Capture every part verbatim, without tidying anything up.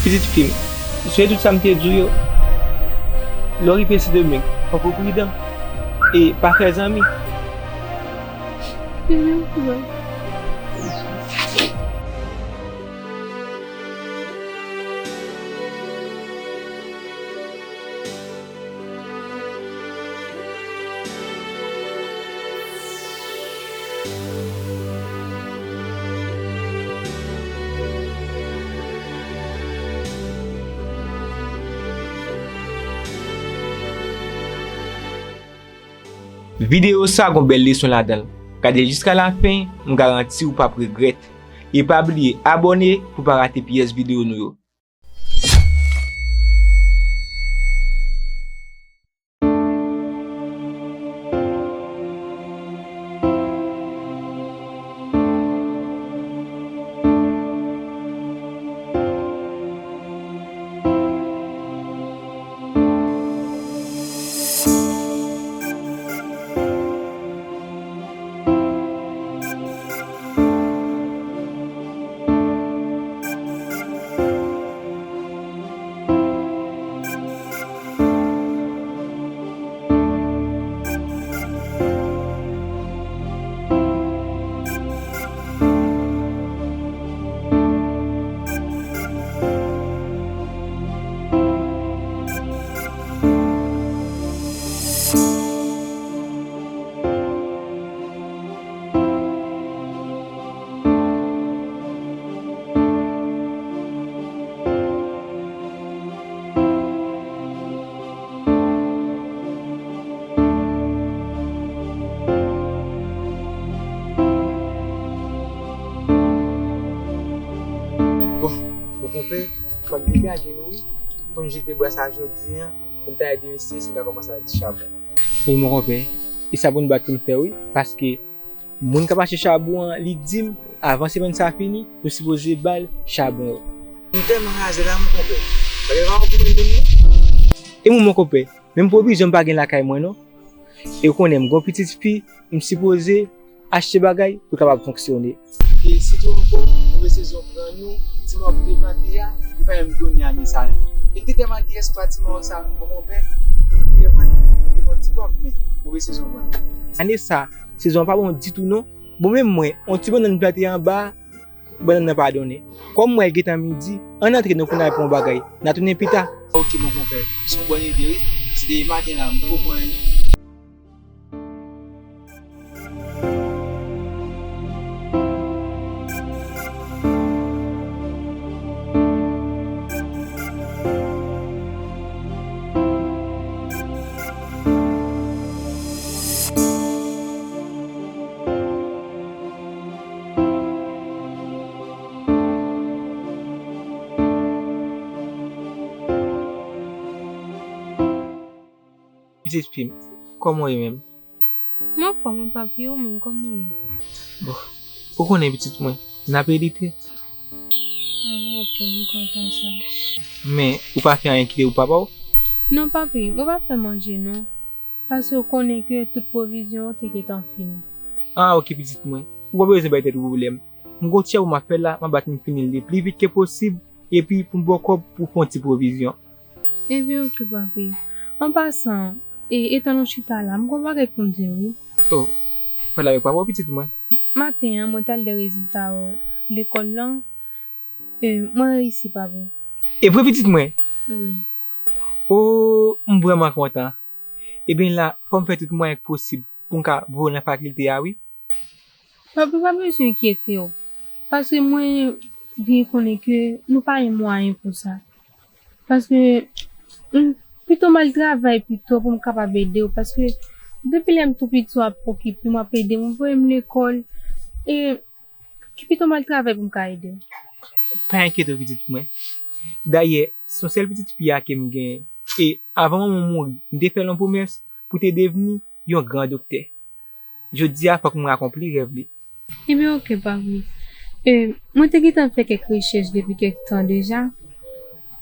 Pitit fi m, sonje tout sa m te di w yo. Lè w rive Sendomeng, fòk ou pridan e pa fè zanmi. Videyo sa gon bèl leson ladan l. Gade l jiska lafen, m garanti w p ap regrèt. E pa bliye abòne pou w pa rate pyès videyo nou yo. Bon, mon konpè, fò m degaje nou wi. Pou n jete bwa sa jodi a, pou n ta ede mesye si n ka kòmanse ak ti chabon. Wi, mon konpè, e sa pou n bat pou n fè wi, paske moun k ap achte chabon an, li di m, avan semèn sa fini, nou sipoze ba l chabon yo. M tèlman raze la, mon konpè. Pa gen chabon pou moun moun non. E mwen, mon konpè, menm pwovizyon m pa gen lakay mwen non. E w konnen m gon pitit fi, m sipoze achte bagay pou l kapab fonksyone. E sitou ankò, move sezon pran nou, ti mò pou te plante a, li pa menm done ane sa a. E m te tèlman gen espwa ti mò sa, mon konpè, pou nou te revann, nou te gon ti kòb, men move sezon pran nou. Ane sa, sezon an pa bon ditou non. Bon, menm mwen, on ti bannann m plante anba, bannann nan pa done. Kòm m wè l gentan midi, ann antre non pou n al pran yon bagay. N a tounen pita. Ok, mon konpè. Se yon bòn ide, wi. Se depi maten la, m poko pran. Pitit fi m, kòman w ye menm? M anfòm wi papi, ou menm kòman w ye? Bon, ou konnen pitit mwen, n ap ede. Ah, ok, m kontan sa. Men, ou pa fè anyen kite pou papa w? Non papi, mwen pa fè manje non. Paske w konnen ke tout pwovizyon yo te gentan fini. Ah, ok, pitit mwen. Ou pa bezwen bay tèt ou pwoblèm. M gon ti chabon m ap fè la, m ap bat m fini l le pli vit ke posib, epi pou m ba w kòb pou w fè yon ti pwovizyon. Ebyen, ok, papi. An pasan, e, etan nou chita la, m gon bagay pou m di w, wi. Oh, pale avèk papa w, pitit mwen. Maten an, mwen t al de rezilta lekòl lan. E, mwen reyisi, papi. E vre, pitit mwen? Wi. Oh, m vrèman kontan. Ebyen la, fò m fè tout mwayen k posib pou m ka voye w nan fakilte a, wi. Papi, pa bezwen enkyete w. Paske mwen byen konnen ke nou pa gen mwayen pou sa. Paske, m, pito m al travay pito pou m kapab ede w. Paske, depi lè m tou piti, w ap okipe m, w ap ede m, w voye m lekòl. E, ki pito m al travay pou m ka ede w. Pa enkyete w, pitit mwen. Dayè, se yon sèl pitit fi a ke m genyen. E, avan manman m mouri, m te fè l yon pwomès pou te devni yon gran doktè. Jodi a, fòk mwen akonpli rèv li. Ebyen, ok, papi. E, mwen te gentan fè kèk rechèch depi kèk tan deja.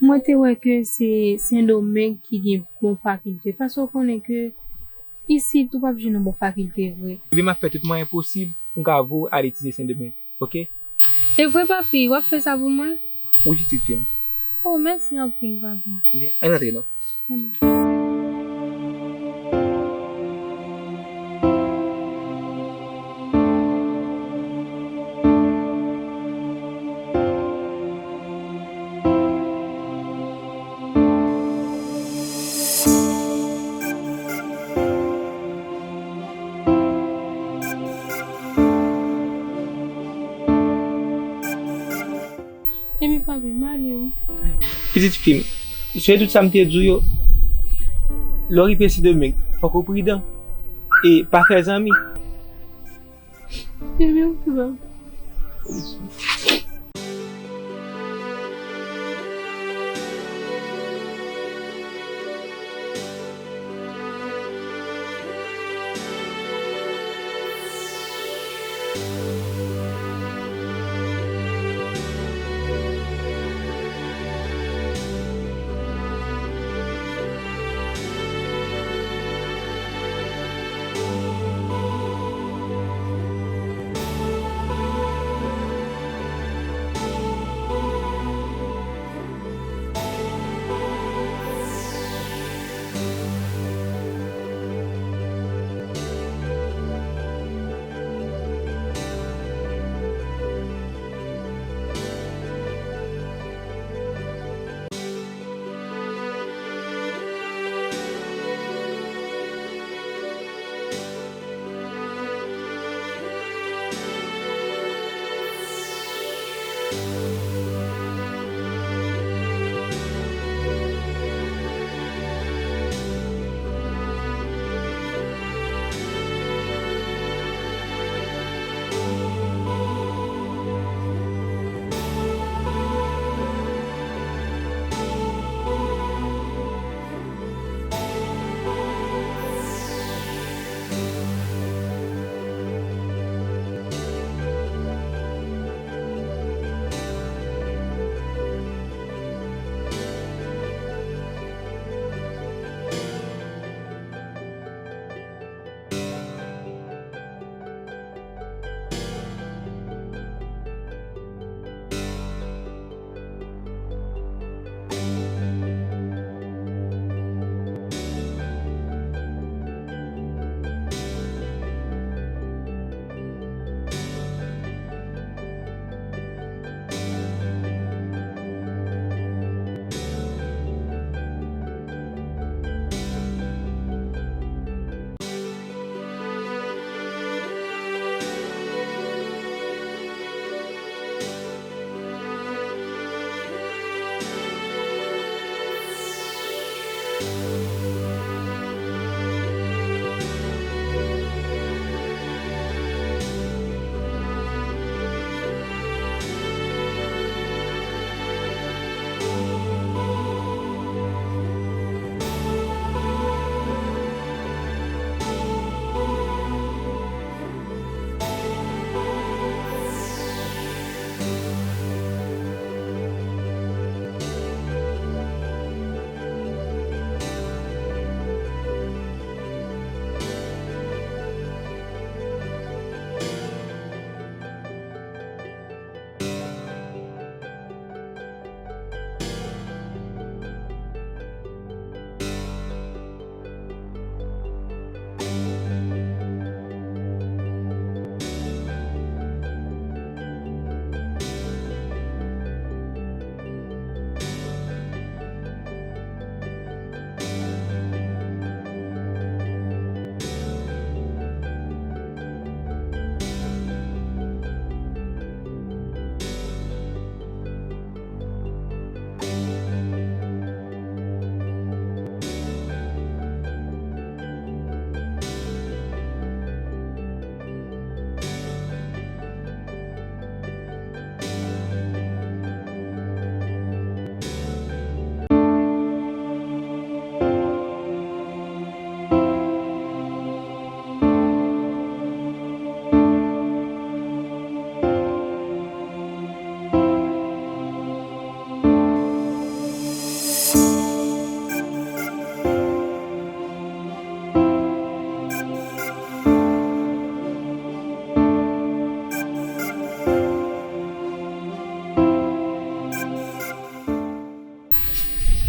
Mwen te wè ke se Sendomeng ki gen bon fakilte. Paske w konnen ke isit, ou p ap jwenn yon bon fakilte vre. Ebyen, m ap fè tout mwayen posib pou m ka voye w al etidye Sendomeng, ok? E vre, papi, w ap fè sa pou mwen? Wi, pitit fi m. Oh, mèsi anpil, papa. Ebyen, ann antre non. Epi papi, m ale wi. Pitit fi m, sonje tout sa m te di w yo. Lè w rive Sendomeng, fòk ou pridan e pa fè zanmi. Ebyen, ok, papa.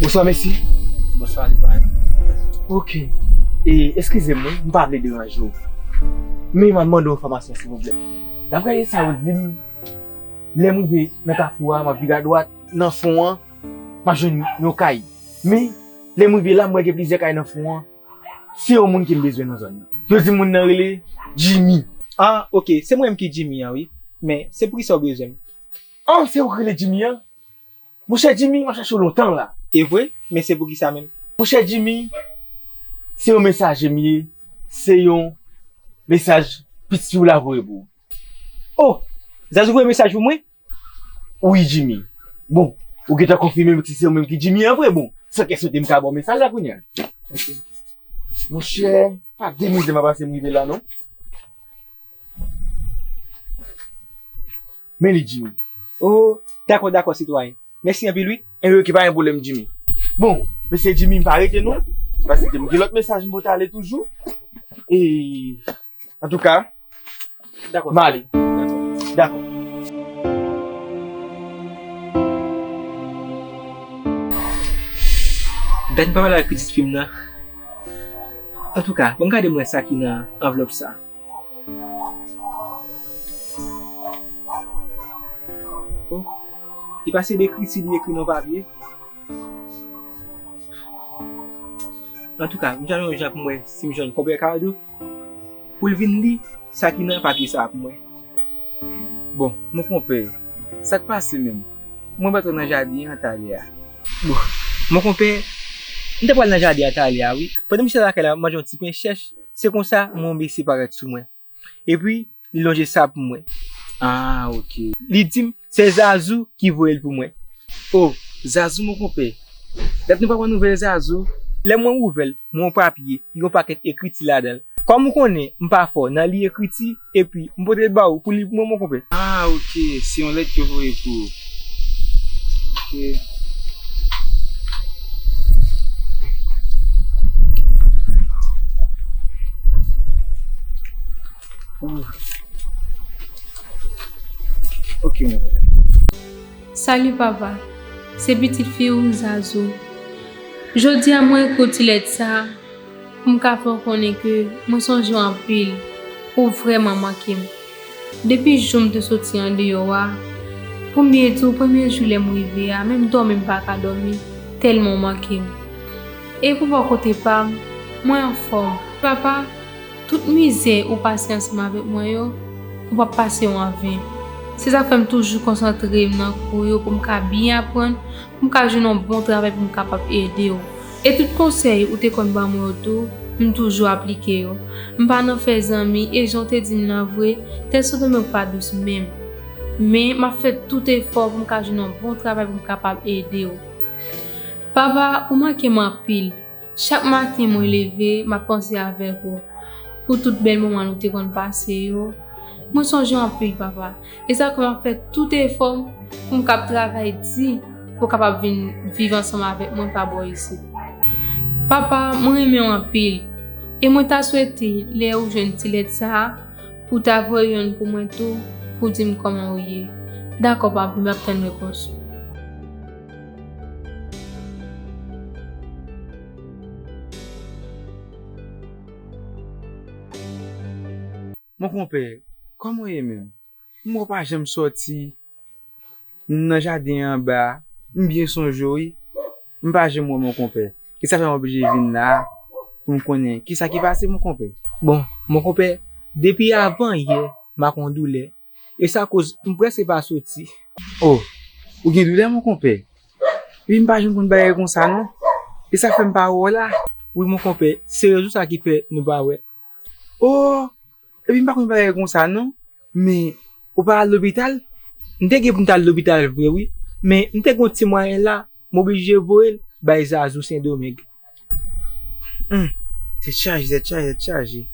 Bonswa, mesye. Bonswa, Lipayen. Ok. E, eskize m, wi, m pa vle deranje w. Men m ap mande yon enfòmasyon, silvouplè. Daprè sa yo di m, lè m rive nan kafou a, m ap vire adwat, nan fon an, m ap jwenn yon kay. Men, lè m rive la, m wè gen plizyè kay nan fon an. Se yon moun ke m bezwen nan zòn nan. Yo di moun nan rele Jimmy. Ah, ok. Se mwen menm ki Jimmy an, wi. Men, se poukisa w bezwen m? Ah, se ou k rele Jimmy an? Monchè Jimmy, m ap chèche w lontan la. E vre? Men se poukisa menm? Monchè Jimmy, se yon mesaje m ye. Se yon mesaj pitit fi w la voye pou ou. Oh! Zazou voye mesaj pou mwen? Wi, Jimmy. Bon, ou gentan konfime si se ou menm ki Jimmy an vre? Bon, san kè sote m ka ba w mesaj la kounye a. Ok. Monchè, pa de minit m ap pase m rive la, non. Men li, Jimmy. Oh, dakò, dakò, sitwayen. Mèsi anpil, wi. Enben, ok, pa gen pwoblèm, Jimmy. Bon, mesye Jimmy, m pa rete, non. Paske m gen lòt mesaj m pote ale toujou. E, antouka, dakò, m ale. Dakò. Dakò. Dany pa pale ak pitit fi m nan. Antouka, ban m gade mwen sa ki nan anvlòp sa. Oh, li pa se de ekriti li ekri nan papye. Antouka, m ap jwenn yon jan pou m wè si m jwenn konpè Kado pou l vin li sa ki nan papye sa a pou mwen. Bon, mon konpè, sa k pase menm? Mwen pa t nan jaden an talè a. Bon, mon konpè, m te pral nan jaden an talè a, wi. Pandan misye lakay la, manje yon ti pen chèch, se konsa, mwen yon mesye parèt sou mwen. Epi, li lonje sa pou mwen. Ah, ok. Li di m, se Zazou ki voye l pou mwen. Oh, Zazou, mon konpè. Dat nou pa pran nouvèl Zazou. Lè mwen ouvè l, m wè yon papye, yon pakèt ekriti ladan l. Kòm ou konnen, m pa fò nan li ekriti, epi m pote l ba ou pou li pou mwen, mon konpè. Ah, ok, se yon lèt yo voye pou ou. Ok. Ou. Ok, mon frè. Salut papa, se pitit fi w Zazou. Jodi a mwen ekri w ti lèt sa a pou m ka fè w konnen ke mwen sonje w anpil, ou vrèman manke m. Depi jou m te soti andeyò a, pou m byen di w, premye jou lè m rive a, menm dòmi m pa ka dòmi, tèlman w manke m. E pou bò kote pa m, mwen anfòm. Papa, tout mizè ou pase ansanm avèk mwen yo, ou p ap pase yo anven. Se sa k fè m toujou konsantre m nan kou yo pou m ka byen aprann, pou m ka jwenn yon bon travay pou m kapab ede w. E tout konsèy ou te konn ban mwen yo tou, m toujou aplike yo. M pa nan fè zanmi, e jan w te di m nan vre, tèl sou tande w pa dous menm. Men, m ap fè tout efò pou m ka jwenn yon bon travay pou m kapab ede w. Papa, ou manke m anpil. Chak maten mwen leve, m ap panse avèk ou. Pou tout bèl moman nou te konn pase yo. Mwen sonje w anpil, papa. E sa fè m ap fè tout efò m pou m kab travay di pou w kapab vin viv ansanm avèk mwen pa bò isit. Papa, mwen renmen w anpil. E mwen ta swete lè ou jwenn ti lèt sa a, pou w ta voye youn pou mwen tou, pou w di m kòman ou ye. Dakò, papa, m ap tann repons ou. Mon konpè, kòman w ye menm? M wè w pa janm sòti. M nan jaden an anba a, m byen sonje w, wi. M pa janm wè w, mon konpè. E sa fè m oblije vin la a, pou m konnen kisa ki pase, mon konpè. Bon, mon konpè, depi avan yè, m ak yon doulè. E sa koz m prèske pa soti. Oh, ou gen doulè, mon konpè? Wi, m pa janm konn bagay konsa, non. E sa fè m pa wè w la. Wi, mon konpè, se rezon sa ki fè nou pa wè. Oh, epi m pa konn bagay konsa, non. Men, ou pa al lopital? M te gen pou m t al lopital vre, wi. Men, m te gen yon ti mwayen la, m oblije voye l bay Zazou Sendomeng. Hum, tèt chaje, tèt chaje, tèt chaje.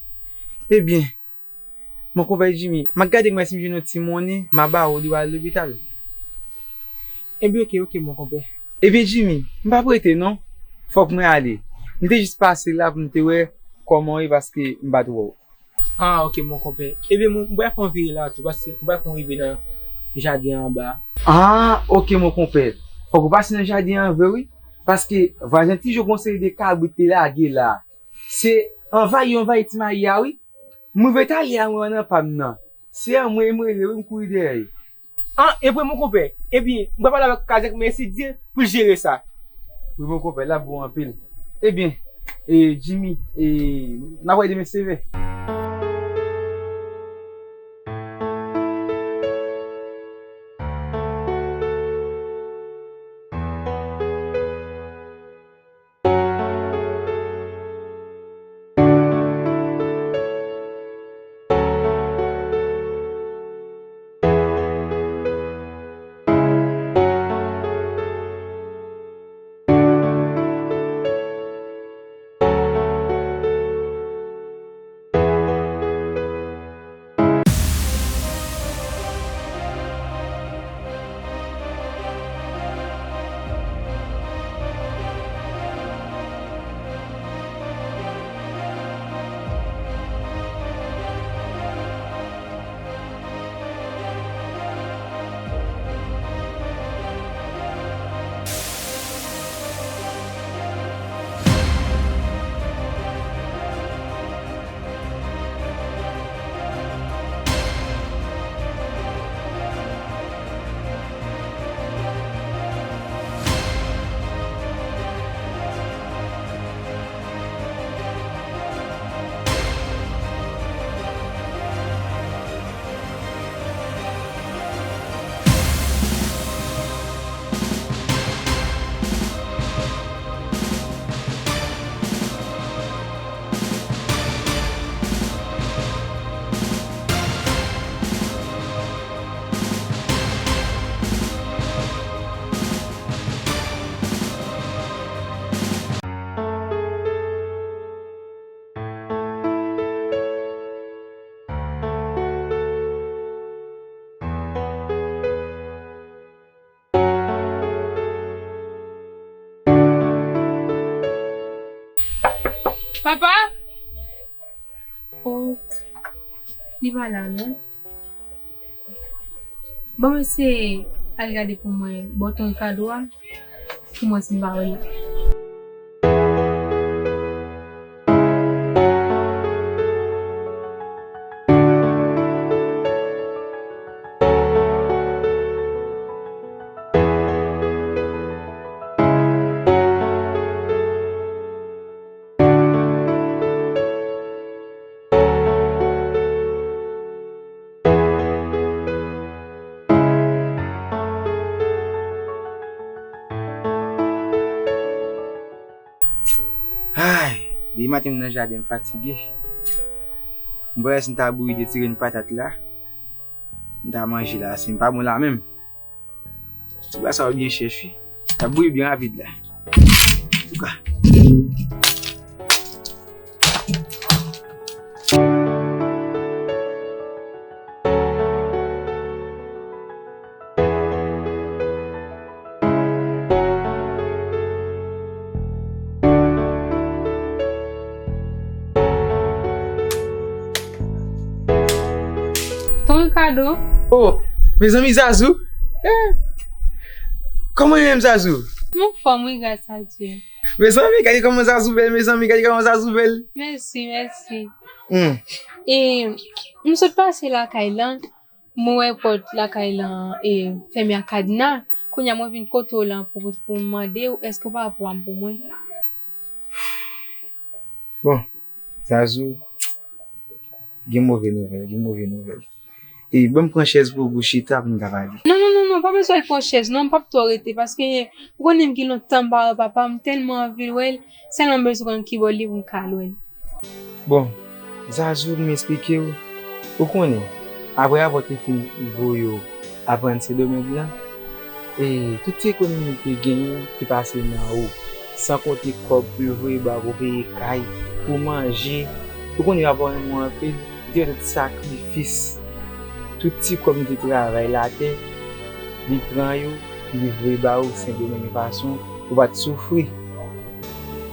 Ebyen, mon konpè Jimmy, m ap gade m wè si m jwenn yon ti monnen, m a ba ou li w al lopital. Ebyen, oke, oke, mon konpè. Ebyen, Jimmy, m p ap rete, non. Fòk mwen ale. M te jis pase la pou m te wè kòman w ye paske m pa t wè w. Ah, ok, mon konpè. Ebyen, m, m pral fè yon vire la tou, paske m pral fè yon rive nan jaden an anba a. Ah, ok, mon konpè. Fòk ou pase nan jaden an vre, wi. Paske vwazen Ti Jo gon seri de kabrit te lage la. Se anvayi yo anvayi Ti Mari a wi. M rive t ale a mwen nan pa m nan. Se an mwen m rele wi m kouri dèyè. An, e vre mon konpè. Ebyen, m pral pale avèk Kazèk Mèsidye pou l jere sa. Wi mon konpè, l ap bon anpil. Ebyen, e, Jimmy, e, n ap wè demen si Dye vle. Papa? Oh, li pa la non. Bon, mesye, al gade pou mwen bòton kado a, pou mwen si m pa wè l. Ay, depi maten m nan jaden, m fatige. M pa wè si m ta bouyi de ti grenn patat la. M ta manje la, si m pa bon la menm. Ti bwa sa yo byen chèch wi. L ap bouyi byen rapid la. Antouka. Ton Ricardo. Oh, mezanmi Zazou. Eh. Kòman w ye menm Zazou? M anfòm wi, gras a Dye. Mezanmi, gade kòman Zazou bèl, mezanmi, gade kòman Zazou bèl. Mèsi, mèsi. Hmm. E, m sot pase lakay lan, mwen wè pòt lakay lan, e, fèmen ak kadna. Kounye a mwen vin kote w lan pou, pou m mande w, èske w pa pran pou mwen? Bon, Zazou, gen move nouvèl, gen move nouvèl. E ban m pran chèz pou ou chita pou n ka pale. Non, non, non, non, pa bezwen pran chèz, non, m p ap twò rete, paske ou konnen m gen lontan m pa wè papa m, m tèlman anvi wè l, sèlman m bezwen konn kibò l ye pou m ka al wè l. Bon, Zazou, m esplike w, ou konnen, apre avè w te fin voye w aprann Sendomeng lan, e tout ti ekonomi w te genyen te pase nan ou, san konte kòb pou yo voye ba w pou peye kay, pou manje. Ou konnen papa w renmen w anpil, li te fè tout sakrifis, tout ti kòb li te travay latè, li pran yo, li voye ba w Sendomeng yon fason ou pa t soufri.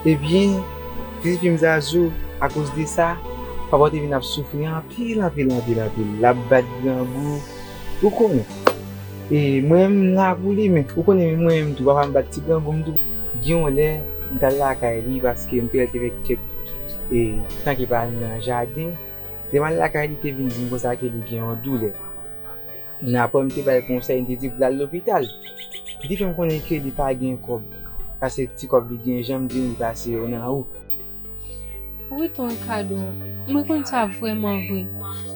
Ebyen, ti fi m Zazou, akoz de sa, papa w te vin ap soufri anpil, anpil, anpil, anpil. L ap bat grangou. Ou konnen. E mwen menm m la pou li, men ou konnen mwen menm tou, papa m bat ti grangou m tou. Gen yon lè, m t al lakay li paske m te wè l te fè kèk, e, tan ke l pa al nan jaden. Lè m al lakay li, li te vin di m konsa ke li gen yon doulè nan po l. M te ba l konsèy, m te di pou l al lopital. Li te fè m konnen ke li pa gen kòb, paske ti kòb li gen, jan m di w, li pase yo nan ou. Wi, Ton Ricardo, mwen konn sa vrèman vre.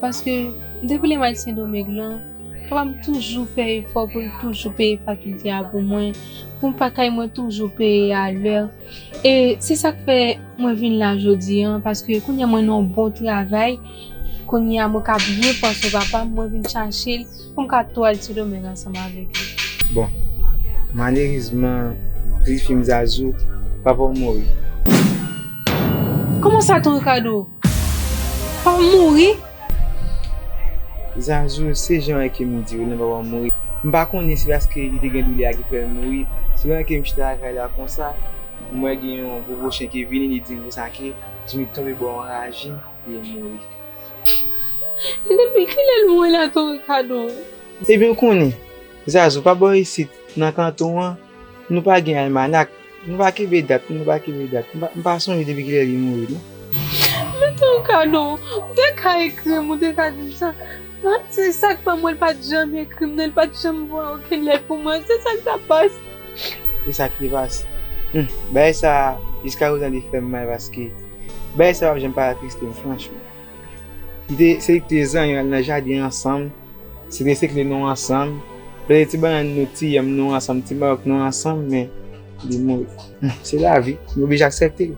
Paske depi lè m al Sendomeng lan, papa m toujou fè efò pou l toujou peye fakilte a pou mwen, pou m pa kay mwen toujou peye a lè. E se sa k fè mwen vin la jodi a, paske kounye a mwen nan yon bon travay, kounye a mwen ka byen pran swen papa m, mwen vin chache l pou m ka tou al Sendomeng ansanm avèk li. Bon, malerezman, ti fi m Zazou, papa w mouri. Kòman sa, Ton Ricardo? Papa m mouri? Zazou, se jan wè ke m di w lan, papa m mouri. M pa konnen si paske li te gen doulè a ki fè l mouri. Se pandan ke m chita lakay la konsa, m wè gen yon bobo chen ki vini, li di m konsa ke Jimmy tonbe bò yon ravin, li mouri. Depi kilè l mouri la, Ton Ricardo? Ebyen, w konnen, Zazou, pa bò isit, nan kanton an, nou pa gen almanak, nou pa kenbe dat, nou pa kenbe dat. M pa, m pa sonje depi kilè li mouri, non. Men Ton Ricardo, ou te ka ekri m, ou te ka di m sa. An, se sa k fè mwen, l pa t janm ekri m, non, l pa t janm voye okenn lèt pou mwen. Se sa k t ap pase. E sa k te pase. Hum, bagay sa, jiska prezan, li fè m mal paske bagay sa p ap janm pa atriste m, franchman. Li te selekte zanmi al nan jaden ansanm, se te selekte nou ansanm, plante ti bannann nou, ti yanm nou ansanm, ti mayòk nou ansanm, men li mouri. Se lavi, nou oblije aksepte l.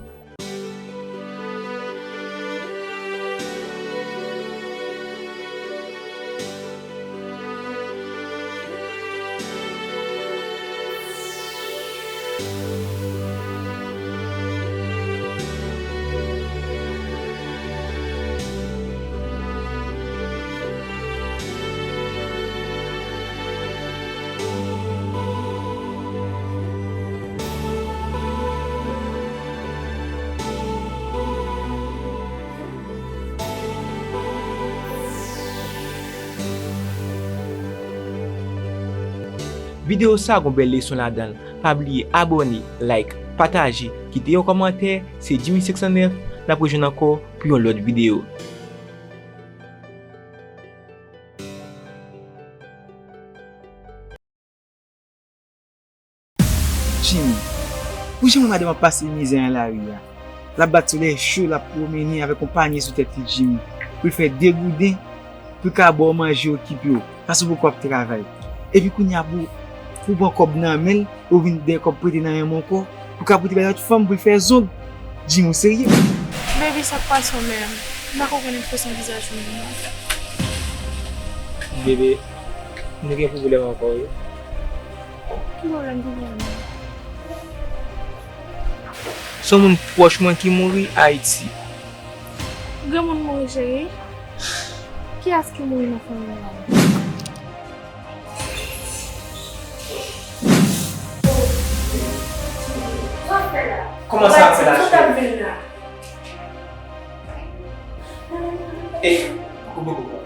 Videyo sa gon bèl leson ladan l. Pa bliye abòne, like, pataje, kite yon kòmantè. Se Jimmy senk san nèf, n ap rejwenn ankò pou yon lòt videyo. Jimmy. Pou jan wè madanm ap pase mizè nan lari a. L ap bat solèy cho, l ap pwomennen avèk yon panye sou tèt li, Jimmy. Pou l fè de gouden, pou l ka ba w manje, okipe w. Paske w poko ap travay. Epi kounye a pou, pou w pran kòb nan men l, ou vin dèyè kòb prete nan men m ankò, pou w ka pote bay lòt fanm pou l fè zong. Jimmy, ou serye? Baby, sa k pase w menm? M pa konprann ekspresyon vizaj ou menm non. Bebe, nou gen pwoblèm ankò wi. Ki pwoblèm, ki pwoblèm? Se yon moun pwòch mwen ki mouri Ayiti. Granmoun mouri, cheri? Kiyès ki mouri nan fanmi w la? Kòman sa ap fè la, cheri? Ey, koupe, koupe.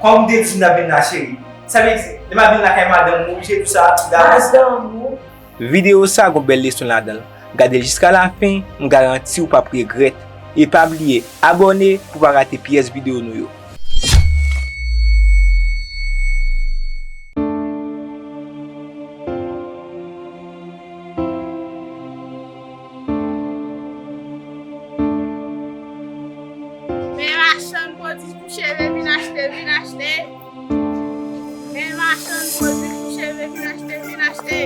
Kòm m te di m t ap vin la, cheri. Sa vle di, lè m ap vin lakay madanm ou, m oblije di w sa davans? Madanm ou? Videyo sa gon bèl leson ladan l. Gade l jiska lafen, m garanti w p ap regrèt. E pa bliye abòne pou w pa rate pyès videyo nou yo. Men machann pwodui pou cheve, vin achte, vin achte. Men machann pwodui pou cheve, vin achte, vin achte.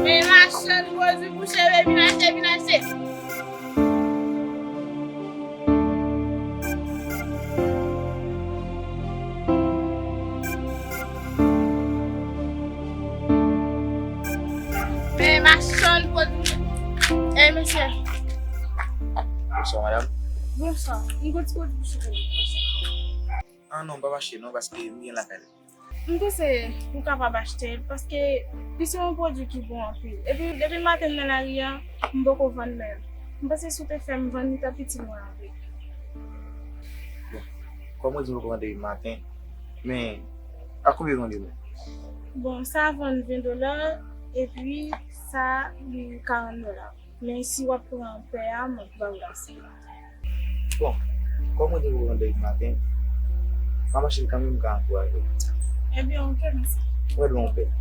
Men machann pwodui pou cheve, vin achte, vin achte. Men machann pwodui. Ey, mesye. Bonswa, madanm. Bonswa. M gon ti pwodui pou cheve. Ah non, m p ap achte non, paske m gen lakay la. M panse ou kapab achte l, paske li se yon pwodui ki bon anpil. Epi, depi maten m nan lari a, m poko vann menm. M panse si w te fè m vann, li t ap itil mwen anpil. Bon. Kòm ou di m ou pran depi maten, men a konbyen w vann li menm? Bon, sa vann ven dola, epi sa li karant dola. Men si w ap pran pè a, mwen pou ba w la sa. Bon, kòm ou di m ou pran depi maten, m ap achte l kanmenm, m ka ankouraje w. Ebyen, oke, mèsi. Mwen dwe yon pè. Mèsi.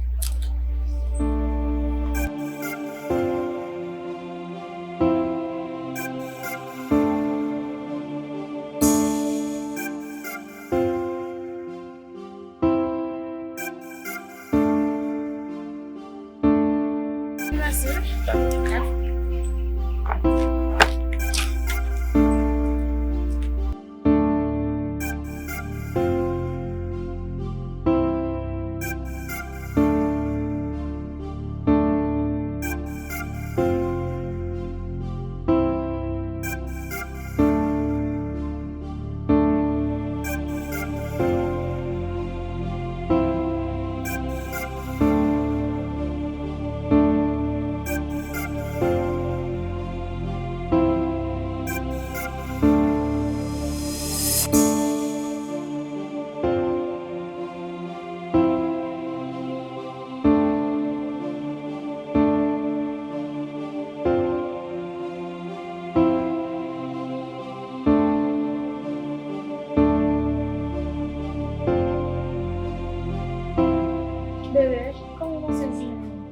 Bebe, kòman w panse jounen an?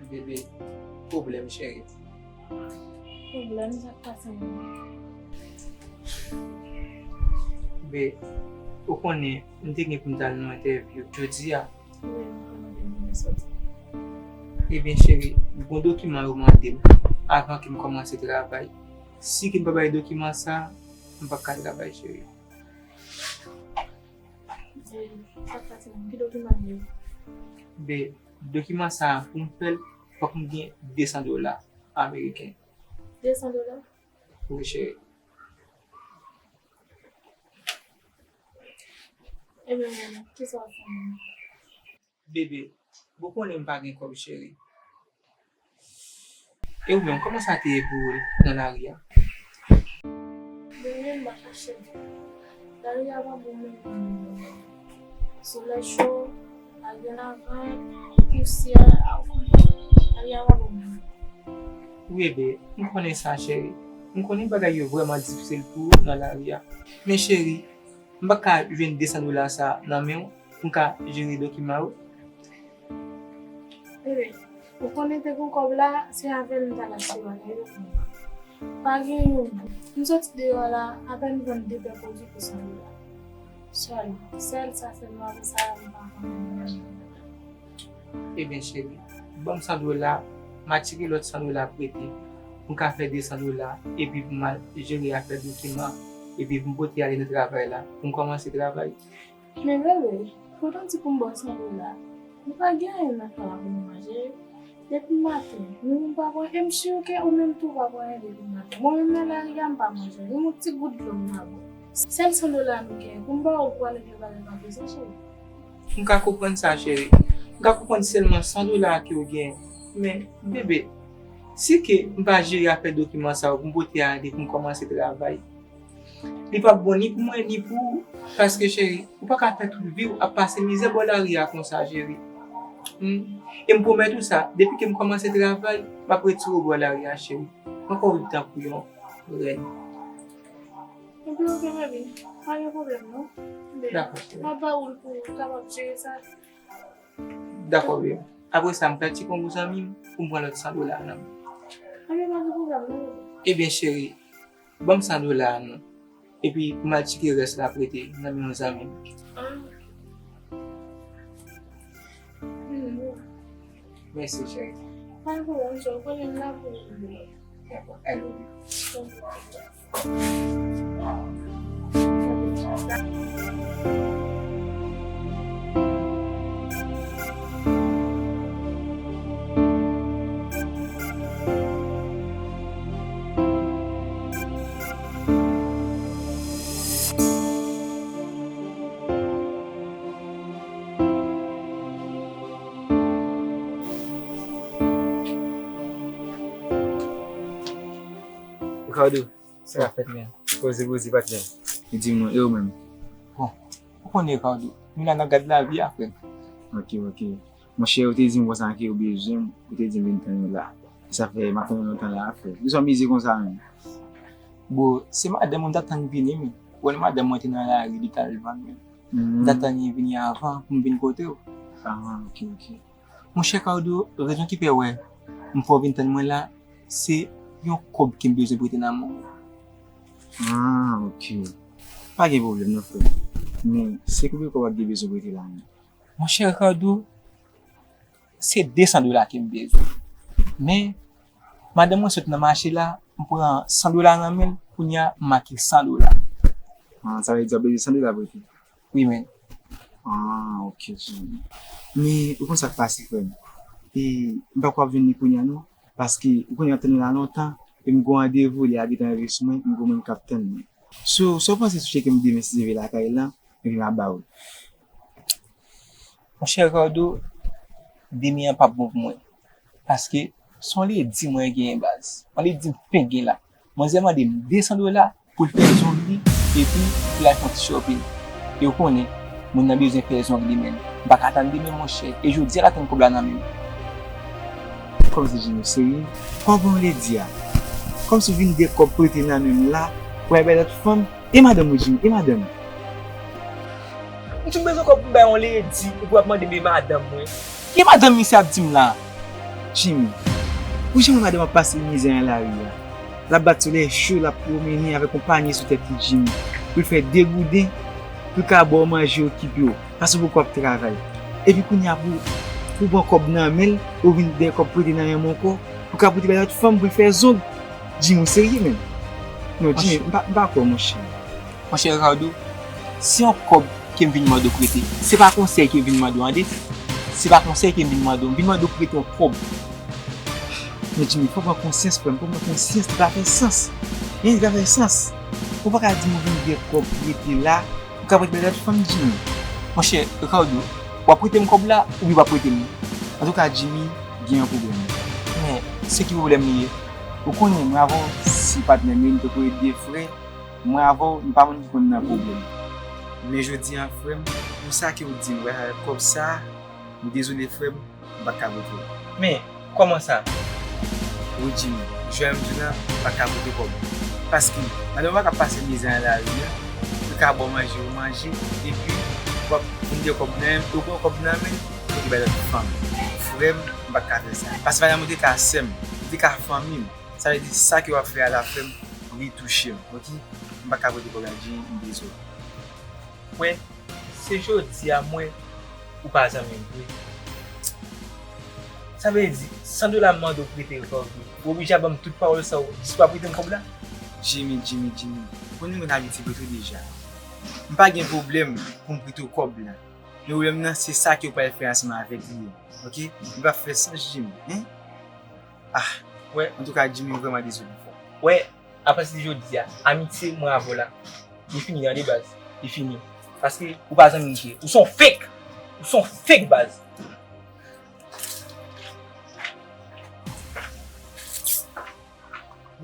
Bebe, pwoblèm, cheri. Pwoblèm, sa k pase menm? Be, ou konnen, m te gen pou m t al nan entèvyou jodi a. Wi, m konnen w te gen sòti. Ebyen, cheri, gon dokiman yo mande m avan ke m kòmanse travay. Si ke m pa bay dokiman sa, m p ap ka travay, cheri. E, sa k pase menm? Ki dokiman yo? Be, dokiman sa a, pou m fè l, fòk m gen de san dola ameriken. De san dola? Wi, cheri. Ebyen, kisa w ap fè menm? Bebe, ou konnen m pa gen kòb, cheri. E ou menm, kòman sa te ye pou ou nan lari a? Mwen menm, m pa kache l. Lari a pa bon menm. Solèy cho, lari a lavan, pousyè, a, ou konnen. Lari a pa bon menm. Wi, bebe, m konnen sa, cheri. M konnen bagay yo vrèman difisil pou ou nan lari a. Men, cheri, m pa ka jwenn de san dola sa nan men w pou m ka jere dokiman yo? Bebe, ou konnen te gon kòb la, se avè l m t al achte bagay yo pou mwen. Pa gen yon goud. M soti deyò la, apèn m vann de pè pwodui pou san dola. Sèl, sèl sa, sèlman pou sa, m pa vann anyen. Ebyen, cheri, ban m san dola, m a tire lòt san dola prete, pou m ka fè de san dola, epi pou m al jere afè dokiman, epi pou m pote ale nan travay la, pou m kòmanse travay. Men bebe, ou t ap di pou m ba w san dola. M pa gen anyen nan kay la pou m manje. Depi maten, nou pa pran, e m si ke ou menm tou pa pran anyen depi maten. Mwen menm nan lari a, m pa manje. Menm yon ti gout dlo m pa bwè. Sèl san dola nou genyen. Pou m ba w, ou prale gen bagay pa bezwen, cheri. M ka konprann sa, cheri. M ka konprann sèlman san dola ke w genyen. Men, bebe, si ke m pa jere afè dokiman sa yo pou m pote ale pou m kòmanse travay, li p ap bon ni pou mwen, ni pou ou. Paske, cheri, ou pa ka fè tout vi w ap pase mizè bò lari a konsa, cheri. Hmm. E m pwomèt ou sa, depi ke m kòmanse travay, m ap retire w bò lari a, cheri. M ap fè w viv tankou yon rèn. Ebyen, oke, baby. Pa gen pwoblèm, non. Dakò, cheri. M ap ba ou l pou ou kapab jere sa. Dakò, baby. Apre sa, m pral tcheke yon zanmi m pou m pran lòt san dola a nan men l. Ebyen, pa gen pwoblèm, non, baby. Ebyen, cheri, ban m san dola a non. Epi, pou m al tcheke rès la prete nan men yon zanmi m. Ah. Hmm, bon. Mèsi, cheri. Pa gen pwoblèm, cheri. Ou konnen m la pou ou. Dakò, I love you. Ricardo, Sa k ap fèt, men? Poze, poze, patnè. Li di m non, e ou menm? Bon, ou konnen, Ricardo, nou la n ap gad lavi a, frè m. Ok, ok. Monchè, ou te di m konsa ke ou bezwen m, ou te di m vin tann ou la. Sa fè m ap tann ou lontan la, frè. Poukisa w mize konsa menm? Bon, se madanm mwen m t ap tann vini, men. Ou wè madanm mwen te nan lari, li t al vann, men. M t ap tann li vini avan pou m vin kote w. Ah, ok, ok. Monchè Ricardo, rezon ki fè wè m fè w vin tann mwen la, se yon kòb ke m bezwen prete nan men w. Ah, ok. Pa gen pwoblèm non, frè. Men, se konbyen kòb w ap gen bezwen prete la menm? Monchè Ricardo, se de san dola ke m bezwen. Men, madanm mwen sot nan mache la, m pran san dola nan men l, kounye a, m make san dola. Ah, sa vle di w ap bezwen san dola prete? Wi, men. Ah, ok, ok. Men, ou konn sa k pase, frè m? E, m pa kwè w ap jwenn li kounye a, non. Paske, ou konnen w ap tann li la lontan, e m gen yon randevou, lè a gentan rive sou mwen, m gen yon moun k ap tann mwen. So, sa w panse sou cheke m demen si Dye vle lakay lan, epi m a ba w l? Monchè Ricardo, demen an p ap bon pou mwen. Paske se yon ledi mwen genyen baz. Yon ledi m fenk gen la. Manzè mande m de san dola pou l fè zong li, epi pou l al fè yon ti shopping. E ou konnen, moun nan bezwen fè zong li menm. M pa ka tann demen, monchè. E jodi a l ap tann kòb la nan men m. Kòmsi Jimmy, serye? Kòb yon ledi a? Kòmsi w vin de kòb prete nan men m la, pou al bay lòt fanm? E madanm ou, Jimmy? E madanm? M di m bezwen kòb pou m bay yon ledi, epi w ap mande m e madanm mwen. Ki madanm misye ap di m la? Jimmy, ou janm wè madanm ap pase mizè nan lari a? L ap bat solèy cho, l ap pwomennen avèk yon panye sou tèt li, Jimmy, pou l fè de gouden, pou l ka ba w manje, okipe w, paske w poko ap travay. Epi kounye a pou, pou w pran kòb nan men l, ou vin dèyè kòb prete nan men m ankò, pou w ka pote bay lòt fanm pou l fè zong. Jimmy, ou serye menm? Non, Jimmy, m pa, m pa kwè, monchè. Monchè Ricardo, se yon kòb ke m vin mande w prete. Se pa konsèy ke m vin mande w tande. Se pa konsèy ke m vin mande w. M vin mande w prete yon kòb. Men Jimmy, fò w pran konsyans, frè m. Fò w pran konsyans, li pa fè sans. Hein, li pa fè sans. Ou pa ka di m ou vin gen kòb prete la, ou ka prete bay lòt fanm, Jimmy. Monchè Ricardo, w ap prete m kòb la, oubyen w p ap prete m li? Antouka, Jimmy, gen yon pwoblèm. Men, se ki pwoblèm li ye? Ou konnen, mwen avè w, se patnè m ye, nou te kou de frè. Mwen avè w, nou pa moun ki konn nan pwoblèm. Men jodi a, frè m, pou sa ke w di m, wè, kòb sa, m dezole, frè m, m pa t ka prete w. Men, kòman sa? Wi, Jimmy, jodi a, m di w la, m pa t ka prete kòb. Paske, madanm ou pa ka pase mizè nan lari a, pou l ka ba w manje, ou manje, epi, w ap vin de kòb nan men m, ou pran kòb nan men l, pou te bay lòt fanm. Frè m, m pa t ka fè sa. Paske madanm ou te ka sè m, li te ka fanmi m. Sa vle di sa ke w ap fè a la, frè m, li touche m, ok? M pa ka prete kòb la, Jimmy, m dezole. Mwen, se jodi a mwen ou pa zanmi m vre. Sa vle di, san dola m mande w prete Ricardo, ou oblije ap ban m tout pawòl sa w, jis pou w ap prete m kòb la? Jimmy, Jimmy, Jimmy, ou konnen mwen abitye prete w deja. M pa gen pwoblèm pou m prete w kòb la. Men pwoblèm nan, se sa ke w pral fè ansanm avèk li an, ok? Li p ap fè sans, Jimmy, hein? Ah, wè, antouka, Jimmy, m vrèman dezole, frè. Wè, apati de jodi a, amitye mwen avè w la, li fini, tande baz, li fini. Paske ou pa zanmi m vre. Ou se yon fake! Ou se yon fake, baz!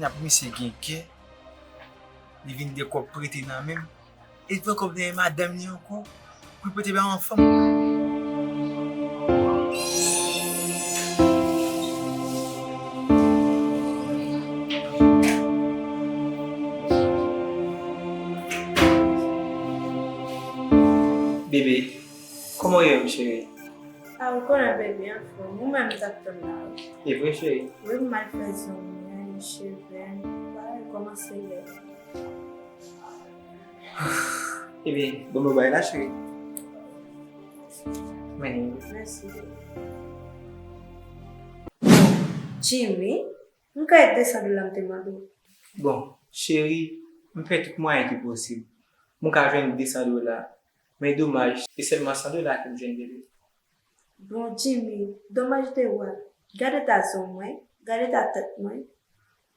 Nap misye gen kè, li vin de kòb prete nan men m. E pran kòb nan men madanm li ankò, pou l pote bay yon fanm. Bebe, kòman w ye, m cheri? A, ou konnen bebe, anfòm. Ou menm, sa k fè m la? E vre, cheri? Wi, m al fè zong mwen, cheve m. Bagay kòmanse bèl. Ebyen, bon, bon, bay la, cheri. Men. Mèsi. Jimmy, m ka ede san dola m te mande w? Bon, cheri, m fè tout mwayen ki posib. M ka jwenn de san dola. Men domaj, se sèlman san dola ke m jwenn, bebe. Bon, Jimmy, domaj de wal. Gade eta zong mwen, gade eta tèt mwen.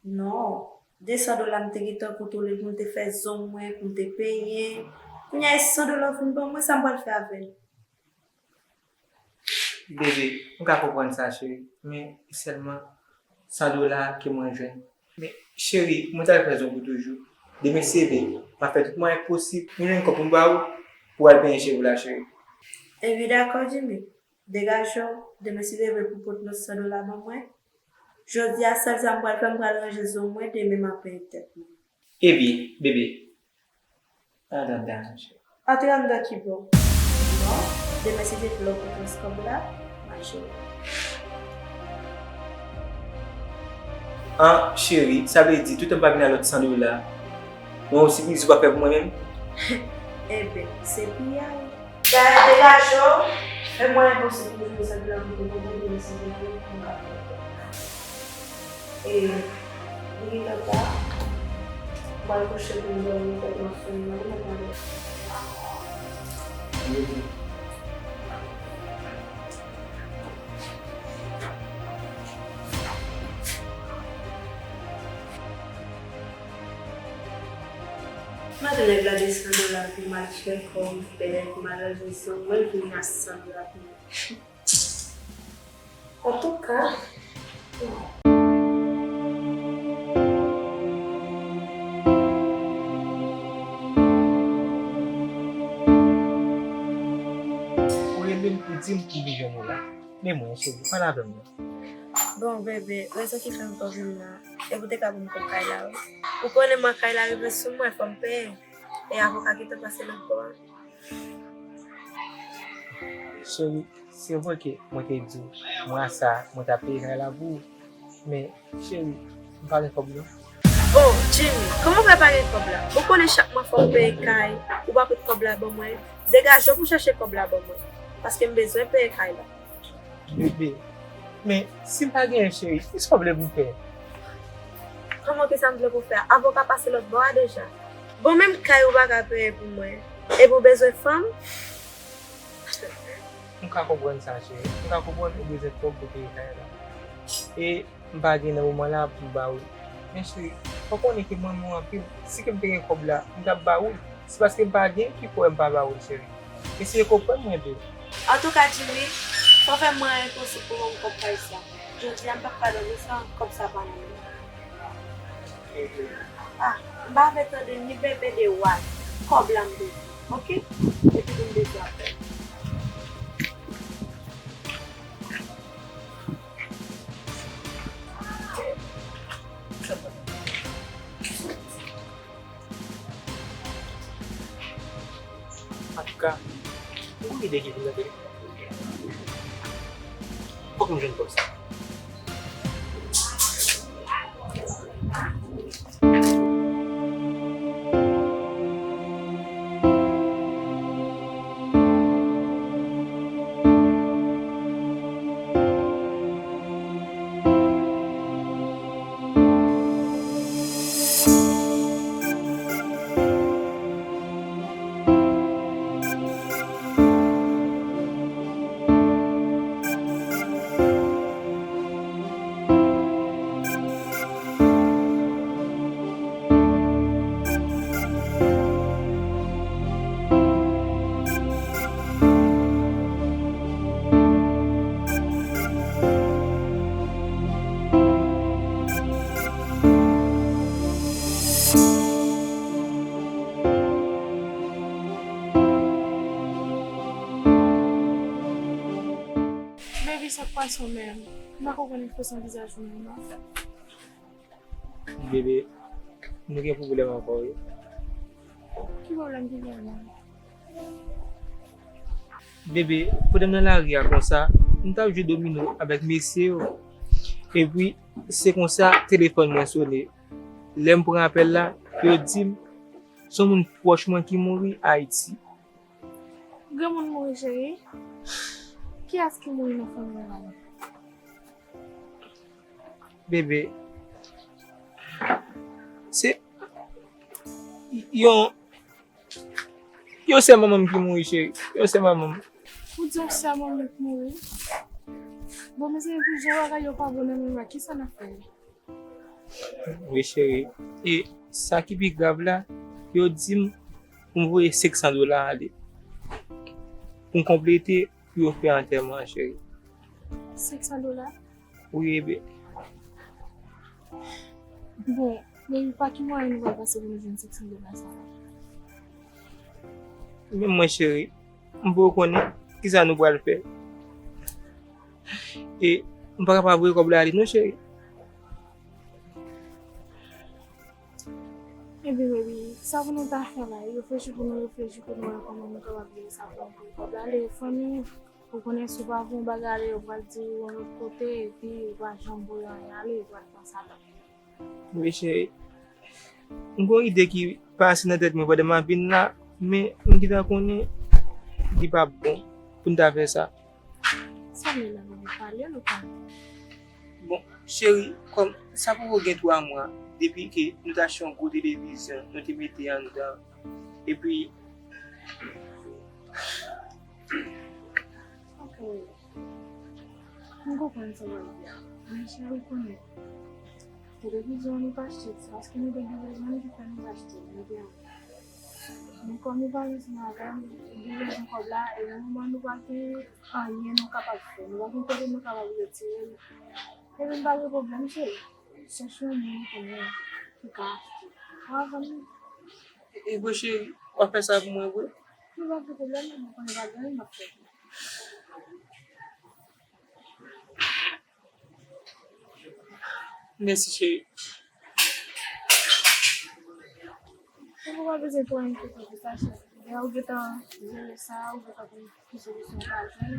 Non, de san dola m te gentan kontwole pou m te fè zong mwen, pou m te penyen. Kounye a, e san dola w fin ban mwen, sa m pral fè avè l? Bebe, m ka konprann sa, cheri, men sèlman san dola ke mwen jwenn. Men, cheri, mwen t al fè zong ou toujou. Demen si Dye vle, m ap fè tout mwayen posib pou m jwenn kòb pou m ba ou, pou w al penyen cheve w la, cheri. Ebyen, dakò, Jimmy. Degaje w, demen si Dye vle pou w pote lòt san dola ban mwen. Jodi a, sèl sa m pral fè, m pral ranje zong mwen, demen m ap penyen tèt mwen. Ebyen, bebe, antre anndan, cheri. Antre anndan ki bò? Bon, demen si Dye vle w pote rès kòb la, m ap jere. An, cheri, sa vle di toutan m pa vin ak lòt san dola, mwen yon sipriz ou pa fè pou mwen menm? Enben, se piyay. Dayè, degaje w, fè mwayen posib pou m jwenn san dola pou m pote demen si Dye vle pou m ka fè. E, li gentan ta, m pral kouche pou m dòmi, tèt mwen ap fè m mal, mwen pral. Mande nèg la de san dola pou m al fè kòb, pou m al ranje zong mwen, vini a san dola pou mwen. Antouka, ou rele m pou di m pou m vin jwenn ou la. Men mwen, cheri, pale avè m non. Bon, bebe, rezon ki fè m fè w vin la, e pou w te ka ban m kòb kay la, wi. Ou konnen mwa kay la rive sou mwen, fò m peye. E avoka gentan pase nan kò a. Cheri, se vre ke mwen te di w, mwa sa, mwen t ap peye kay la pou ou. Men, cheri, m pa gen kòb non. Oh, Jimmy, kòman w fè pa gen kòb la? Ou konnen chak mwa fò w peye kay, ou pa pot kòb la ban mwen. Degaje w pou w chache kòb la ban mwen, paske m bezwen peye kay la. Bebe, men si m pa genyen, cheri, kisa w vle pou m fè? Kòman kisa m vle pou w fè? Avoka pase lòt bò a deja. Bon, menm kay ou pa ka peye pou mwen, epi w bezwen fanm? M ka konprann sa, cheri. M ka konprann ou bezwen fanm pou peye kay la. E m pa gen nan moman la pou m ba ou l. Men cheri, fò w konnen ke m renmen w anpil. Si ke m te gen kòb la, m t ap ba ou l. Se paske m pa gen ki fè m pa ba ou l, cheri. Eseye konprann mwen, bebe. Antouka, Jimmy, fò w fè mwayen posib pou ban m kòb kay sa. Jodi a, m p ap ka dòmi san kòb sa pa nan men m. Ah, m pa vle tande ni bebe de wad. Kòb la m bezwen, oke? Epi pou m bezwen apèl. Antouka, m gon ide ki vin nan tèt mwen. Fòk m jwenn kòb sa. Baby, sa k pase w menm? M pa konprann ekspresyon vizaj ou menm non. Bebe, nou gen pwoblèm ankò wi. Ki pwoblèm ki gen la? Bebe, pandan m nan lari a konsa, m t ap jwe domino avèk mesye yo. Epi, se konsa, telefòn mwen sone. Lè m pran apèl la, yo di m, se yon moun pwòch mwen ki mouri Ayiti. Granmoun mouri, cheri? Kiyès ki mouri nan fanmi w la? Bebe, se yon, yon sè manman m ki mouri, cheri. Yon sè manman m. Ou di yon sè manman m ki mouri? Bon, mezanmi, pou jan bagay yo pa bon nan men m la, kisa n ap fè? Wi, cheri. E sa ki pi grav la, yo di m pou m voye senk san dola ale. Pou m konplete, pou yo fè antèman an, cheri. Senk san dola? Wi, bebe. Bon, men pa ki mwayen nou pral pase pou nou jwenn senk san dola sa la? Menm mwen, cheri, m poko konnen kisa nou pral fè. E m pa ka pa voye kòb la ale non, cheri. Ebyen, baby, sa pou nou ta fè la? Reflechi pou nou reflechi pou nou wè kòman nou kapab jere sa pou nou voye kòb la ale. Fanmi, ou konnen si w pa voye yon bagay ale, yo pral di w yon lòt kote, epi ou pa janm voye anyen ale, yo pral panse a lòt. Wi, cheri. M gen yon ide ki pase nan tèt mwen pandan m ap vin la, men m gentan konnen li p ap bon pou n ta fè sa. Sa vle la, baby, pale nou pale. Bon, cheri, kòm sa poko gen twa mwa depi ke nou te achte yon gwo televizyon, nou te mete anndan, epi Ok. M konprann sa w ap di a. Men cheri, ou konnen, televizyon nou pa achte, se paske nou te gen bezwen ki fè nou achte, nou te anvi. Men kòm ou pa ansanm avè m, nou te bezwen kòb la, e nan moman nou pa gen anyen nou kapab fè, nou pa gen kote nou kapab retire l. Ebyen, pa gen pwoblèm, cheri. Chèche yon moun ou konnen ki ka achte. Ou a vann li. E, e, bon, cheri, w ap fè sa pou mwen vre? Nou pa gen pwoblèm, non, mwen konnen pa gen anyen m ap fè. Mèsi, cheri. Ou pa bezwen twò enkyete pou sa, cheri. Lè ou gentan jere sa, ou gentan konn ki solisyon ou ka jwenn.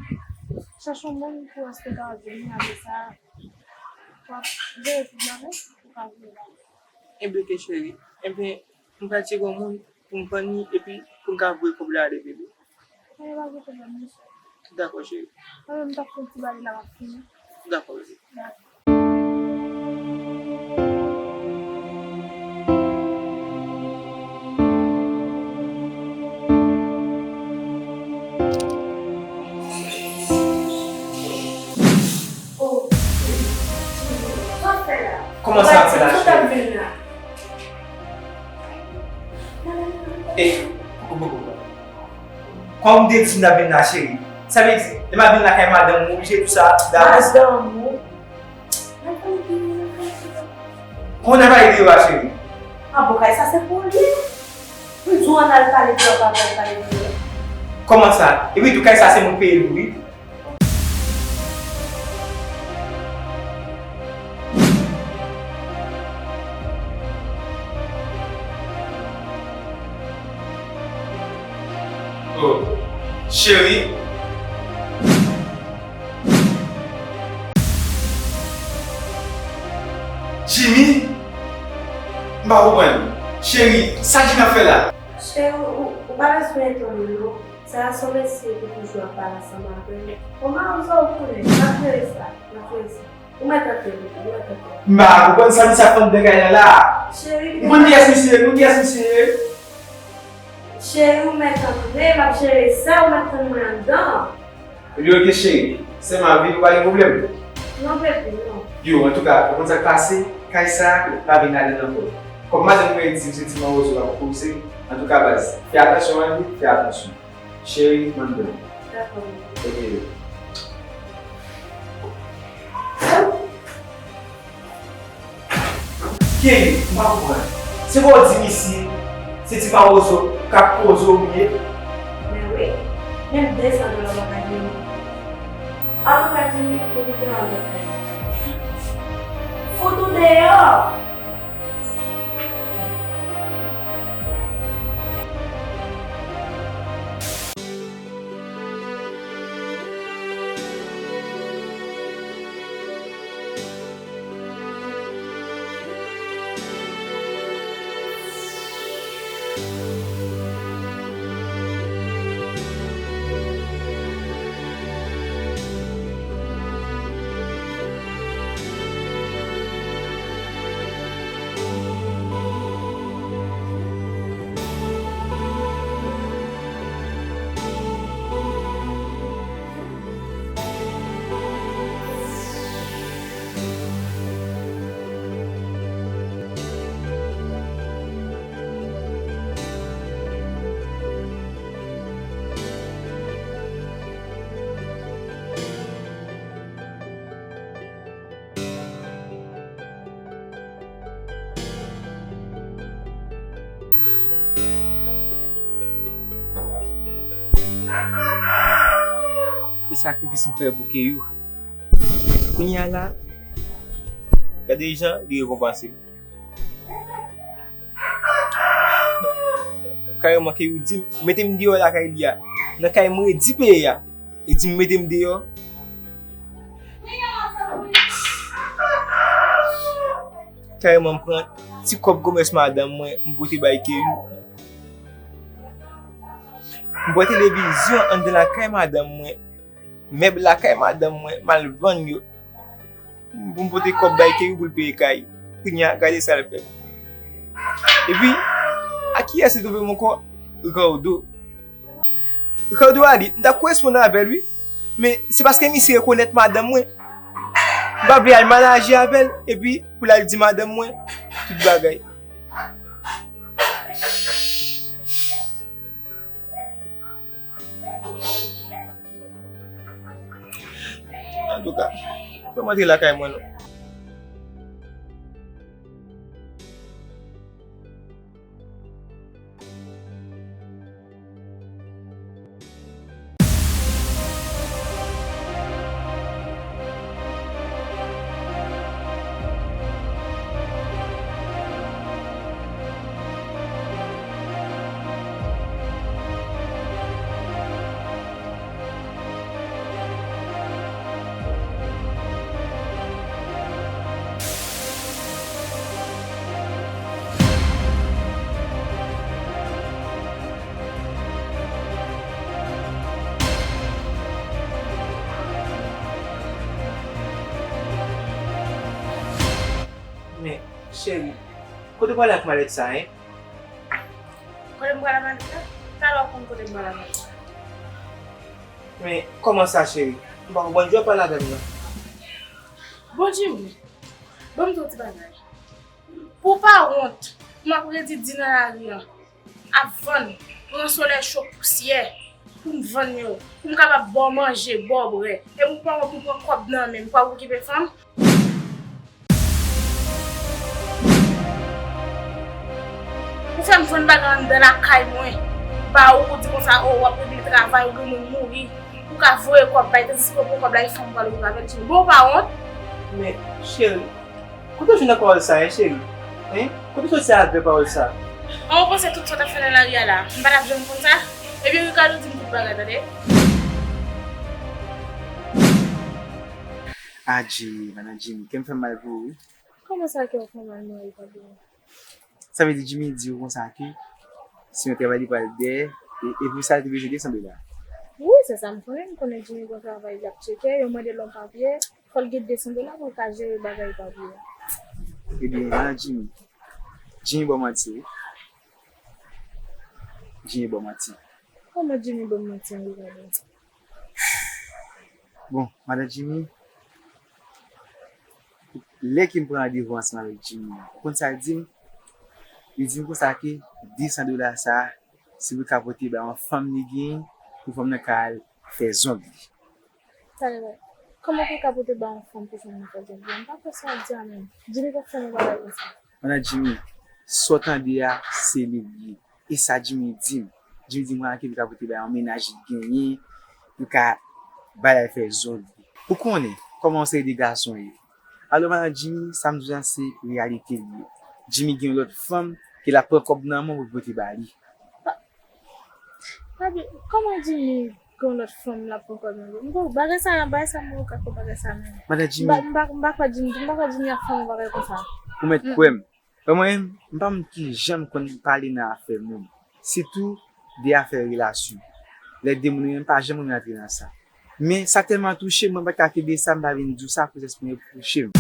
Chèche yon moun pou w espere w ap vini, apre sa, w ap jere tout bagay, ou ka vini la. Ebyen, ok, cheri. Ebyen, m pral tcheke yon moun pou m vann li, epi pou m ka voye kòb la ale, bebe. Anyen pa gen pwoblèm, mesye. Dakò, cheri. Mwen menm, m t ap fè yon ti bagay la, m ap fini. Dakò, bebe. Dakò. Oh, cheri, sa w ap fè la? Kòman sa ap fè la, cheri? Sa w ap vin la? E, kòman m te di m t ap vin la, cheri? Sa vle di, lè m ap vin lakay madanm ou, oblije tou sa davans? Madanm ou? Kòman w ap pale deyò a, cheri? Ah bon, kay sa se pou li. M di w ann al pale deyò, pa vle al pale deyò. Kòman sa? Epi tou, kay sa se mwen k peye l wi. Oh, cheri. Jimmy? M pa konprann. Cheri, sa Jimmy ap fè la? Cheri, ou, ou pa bezwen etone non. Sa a se yon mesye ki toujou ap pale ansanm avè m. Bon, mawozo ou konnen, n ap jere sa, n ap jere sa. Ou mèt antre, bebe, ou mèt antre. M pa konprann sa misye ap fè anndan kay la la. Cheri, ou konn kiyès misye ye? Ou konn kiyès misye ye? Cheri, ou mèt antre, m ap jere sa, ou mèt tann mwen anndan. Ebyen, ok, cheri. Sèlman vin, ou pa gen pwoblèm? Non, bebe, non. Yo, antouka, ou konn sa k pase? Kay sa a pa vin ladan l ankò. Kòm madanm mwen di m se ti mawozo l ap koze, antouka, baz, fè atansyon a li, fè atansyon. Cheri, m anndan. Dakò. Ok. Kenny, m pa konprann. Se pa w di m isi, se ti mawozo k ap koze w ye? Men wi, menm de san dola w pa ka jwenn. Antouka, Jimmy, fout ou deyò. Fout ou deyò! Pou sakrifis m fè pou Keyou. Kounye a la, gade jan li rekonpanse m. Kareman Keyou di m, mete m deyò lakay li a. Nan kay m redi peye a. Li di m mete m deyò. Kareman m pran ti kòb komès madanm mwen, m pote bay Keyou. M pran televizyon anndan lakay madanm mwen, mèb lakay madanm mwen, m al vann yo. Pou m pote kòb bay Keyou pou l peye kay. Kounye a, gade sa l fè. Epi, a kiyès li twonpe m ankò? Ricardo. Ricardo a li, m t ap koresponn avè l, wi. Men, se paske misye rekonèt madanm mwen. M pa vle al manaje avè l, epi pou l al di madanm mwen tout bagay. Antouka, fè m antre lakay mwen non. Men, cheri, kote w prale ak malèt sa, en? Kote m pral ak malèt la? Talè w konn kote m pral ak malèt la. Men, kòman sa, cheri? M pa konprann jan w ap pale avè m nan. Bon, Jimmy, ban m di w ti bagay. Pou w pa wont, m ap redi di nan lari a, ap vann, pran solèy cho pousyè, pou m vann yo, pou m kapab ba w manje, ba w bwè. E pou w pa wont, pou w pran kòb nan men m, pou w ap okipe fanm. Ou fè m jwenn bagay anndan lakay mwen, ba ou, ou di konsa, o, w ap regle travay, ou gen moun mouri, ou ka voye kòb bay, tandiske w pran kòb la, e fanm ou pral okipe avè l, cheri. Bon, ou pa wont? Men, cheri, kote w jwenn ak pawòl sa a, cheri? Hein? Kote w soti avè pawòl sa a? An, ou panse tout sa w t ap fè nan lari a la, m pa t ap janm konn sa? Ebyen, Ricardo di m tout bagay, tande. Adje, madan Jimmy, kè m fè m mal pou ou, wi. Kòman sa kè w fè mal mwen, Ricardo? Sa vle di Jimmy di w konsa ke si yon travay li pral dèyè, e, e pou sa li te bezwen de san dola. Wi, se sa m konnen, m konnen Jimmy gon travay l ap tcheke, yo mande l yon papye, fò l gen de san dola pou l ka jere bagay papye a. Ebyen, madan Jimmy, Jimmy ba w manti, wi. Jimmy ba w manti. Kòman Jimmy ban m manti, Ricardo? Bon, madan Jimmy, lè ke m pran randevou ansanm avèk Jimmy, ou konn sa l di m? Li di m konsa ke de san dola sa a, se pou l ka pote bay yon fanm li genyen, pou fanm nan ka al fè zong li. Talè, kòman pou l ka pote bay yon fanm pou fanm nan fè zong li? M pa kwè sa w ap di a menm. Jimmy p ap fè yon bagay konsa. Madan Jimmy, sa w tande a, se li l ye. E sa Jimmy di m. Jimmy di m konsa ke li ka pote bay yon mennaj li genyen, li ka bay l al fè zong li. Ou konnen kòman yon seri de gason ye. Alò, madan Jimmy, sa m di w la, se reyalite l ye. Jimmy gen yon lòt fanm ke l ap pran kòb nan men w pou l pote ba li. Pa, pa byen, kòman Jimmy gen yon lòt fanm l ap pran kòb nan men w? Bon, bagay sa, bagay sa, m pa ka kwè bagay sa menm. Madan Jimmy. M pa, m pa, m pa kwè Jimmy, m pa kwè Jimmy ap fè yon bagay konsa. Ou mèt kwè m. Mwen menm, m pa konn kijan m konn pale nan afè moun. Sitou de afè relasyon. Lè de moun yo menm pa janm renmen antre nan sa. Men sa tèlman touche m, mwen pa t ka kenbe sa, m pa vin di w sa, kontès mwen yo touche m.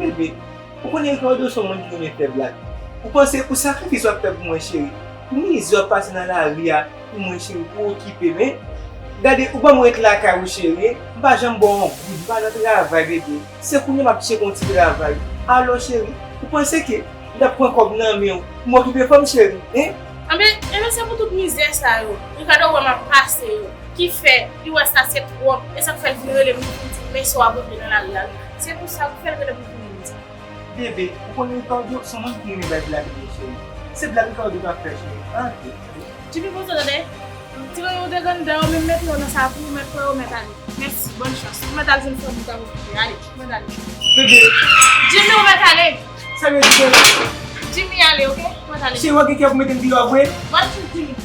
Men, bebe, ou konnen Ricardo se yon moun ki renmen fè blag. Ou panse pou sakrifis w ap fè pou mwen, cheri, pou mizè w ap pase nan lari a, pou mwen, cheri, pou w okipe m, en? Gade, ou ban mwen ret lakay ou, cheri, en? M pa janm ba w yon goud, m pa nan travay, bebe. Se kounye a m ap tcheke yon ti travay. Alò, cheri, ou panse ke m t ap pran kòb nan men w pou m okipe fanm, cheri, en? Anben, enben se pou tout mizè sa yo, Ricardo wè m ap pase yo, ki fè li wè sa se twòp, e sa k fè l vin rele m, li vin di m, "Men sa w ap regle nan lari a, wi." Se pou sa ou fè l rele pou kounye a. Bebe, ou konnen Ricardo se yon moun ki renmen bay blag vre, cheri. Se blag Ricardo k ap fè, cheri. Antre. Jimmy, bon, tande. Ti Rony, ou te gann dèyè, ou menm mete yo nan sa pou ou mèt pran yo, mèt ale. Mèsi, bòn chans. Ou mèt al jwenn fanmi w t ap okipe. Ale, ou mèt ale. Bebe. Jimmy, ou mèt ale. Sa vle di ke Jimmy, ale, oke? Ou mèt ale. Cheri, w gen kè pou mete m deyò vre? Mwen, Jimmy.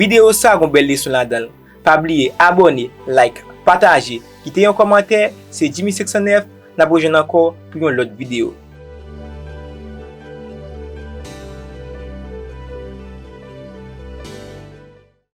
Videyo sa gon bèl leson ladan l. Pa bliye abòne, like, pataje, kite yon kòmantè. Se Jimmy senk san nèf, n ap rejwenn ankò pou yon lòt videyo.